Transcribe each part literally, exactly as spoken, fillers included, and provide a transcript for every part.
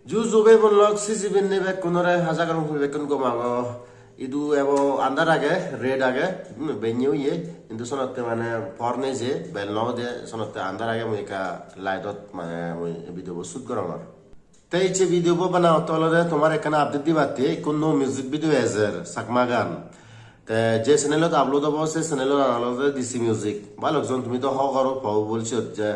Ju ju bhei bon lok, siji benne bekkunore, aja gorong tumi bekkun gom ago. Idu ebo andar age, red age, hmm, benne oye, hintu sonotte mane por nei je, bel no ode, sonotte andar age, mui ekka light-ot mane mui video bo shoot gorongor. Te icche video bo banabatte olode tomar ekkana update dibatte, ekko nuo music video ejer, Chakma gan. Te je channel-ot upload obo, se channel-or nang olode D C Music. Balok jon tumi do hobor po bol siyot je,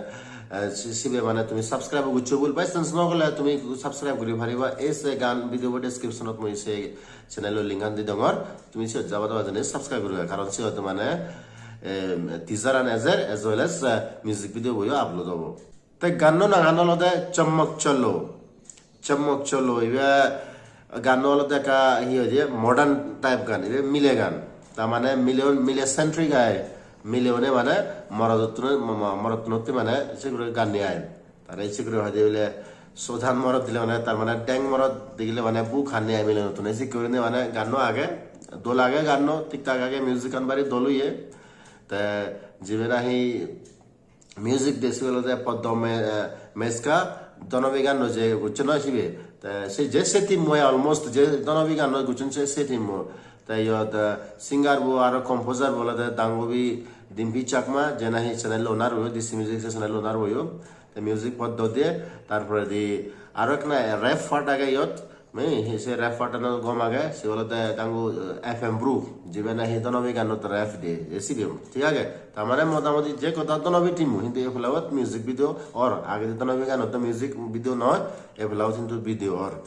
eh, si-, sibe mane tumi subscribe goccho bol, by chance no gole tumi subscribe guri pariba. Ei se gan video bo description-ot mui se channel-or link-an di dongor. Tumi siyot jaba jaba jani subscribe guriba, karon siyot mane, em, teaser-an ejer as well as, eh, music video boyo upload obo. Te ganno nangan olode Chomok Cholo. Chomok Cholo, ibe ganno olode ekka, hi hoide, modern type gan, ibe mile gan. Ta mane mile, mile centric ai. Mileune mane morodottun, mo-, mo-, morottunotte mane se guri ganni ai. Tare se guri hoide bile sodan morot dile mane, tar mane deng morot degile mane buk hanni ai mileune. Tune se gurine mane ganno age, dol age ganno, thik thak age, music-an bari dol oye. Te jibe nahi music de sibe olode Poddo Me-, eh, Meska, Donobi ganno je gocchon noi sibe. Te se je, se team-mo almost je Donobi ganno gocchon se, se team-mo. Te iyot, eh, singer bo aro composer bo olode Dangubi Dimpi Chakma, je nahi channel owner oyo, D C Music se channel owner oyo. Te music Poddo de, tar poredi aro ekkana rap part age iyot. Me, he se rap part-ano gom age, se olode dangu, eh, F M Bru, jibe nahi Donobi ganot rap de, je sibe, thik age? Ta mane motamoti je hoda Donobi team-o, hintu ei pelaot music video or, agedi Donobi ganot do music video noi, ei pelaot hintu video or.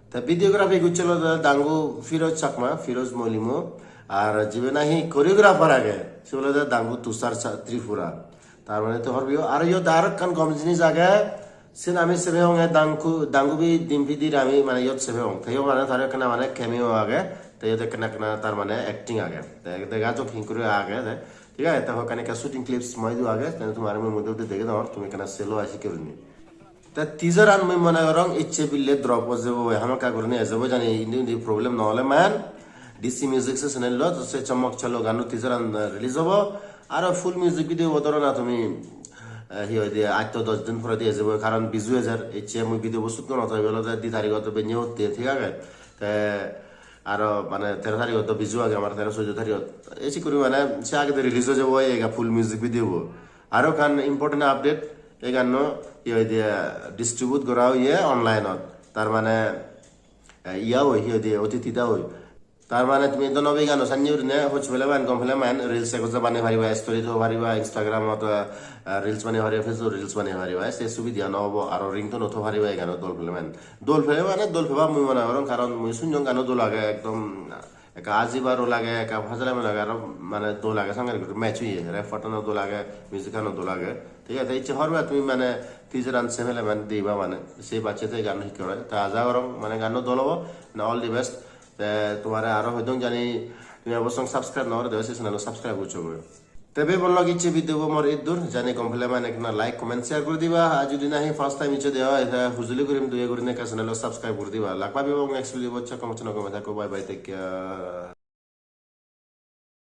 Te videography gocche olode dangu Firoz Chakma, Firoz Molimo, ar jibe nahi choreographer age, se olode dangu Tushar Cha-, Tripura. Tar mane te hobor peyo, aro iyot aro ekkan gom jinis age, sen ami sebe honge dangu, Dangubi Dimpi dir ami mane iyot sebe hong. Te iyot mane tar ekkana mane cameo age, te iyot ekkana ekkana tar mane acting age. Te dega jok hinkuri age te. Thik age, te hokkani ekka shooting clips mo idu age, te tumare mui mui degei dongor, tumi ekkana selo ai sekke gurinei. Te teaser-an mui mone gorong icche bille drop oi jebo, hamakkai gurinei ejebo jani, indi undi problem no ole man. D C Music se channel-ot se Chomok Cholo ganno teaser-an release obo. Aro full music video bo dhoro na tumi, eh, hi hoide, aat to dos din poredi ejebo, karon Biju ejer, icche mui video bo shoot gorong, to ibe olode di tarigot to benne utte, thik age? Te aro mane tero tarigot to Biju age, amar tero soddo tarigot. Ei sikkuri mane se agede release oi jebo ei ega full music video bo. Aro ekkan important update, ei ganno hi hoide, distribute gora oye online-ot. Tar mane, eh, iya oi, hi hoide, O T T da oi. Tar mane tumi Donobi gano sanne urine hoj pele man, gom pele man, reels ekko banei pariba, story tho pariba, Instagram-ot, eh, reels banei pariba, Facebook reels banei pariba, se subida no obo, aro ringtone-o tho pariba, ei gano dol pele man. Dol pele mane dol peba mui mone gorong, karon mui sunyong gano dol age, ekdom ekka ajiba role age, ekka hajala mela age, aro mane dol age, sange guri match oye, rap part-ano dol age, music-ano dol age. Thik age, icche hobor peba tumi mane teaser-an se pele mane deba mane, se bacche te gano hikke oi. Ta aja gorong mane gano dol obo, na all the best. Te tomare aro hoidong jani tumi abo song subscribe no gore de oi, se channel-o subscribe goccho goi. Te bhei bon lok, icche video bo mor iddur, jani gom pele mane ekkena like, comment, share guri diba. Ar judi nahi first time icche de oi, te hujuli gurim doye gurinei ekka channel-o subscribe guri diba. Lak pebong next video bot, se gom hocche no gome thakko, bye bye, take care.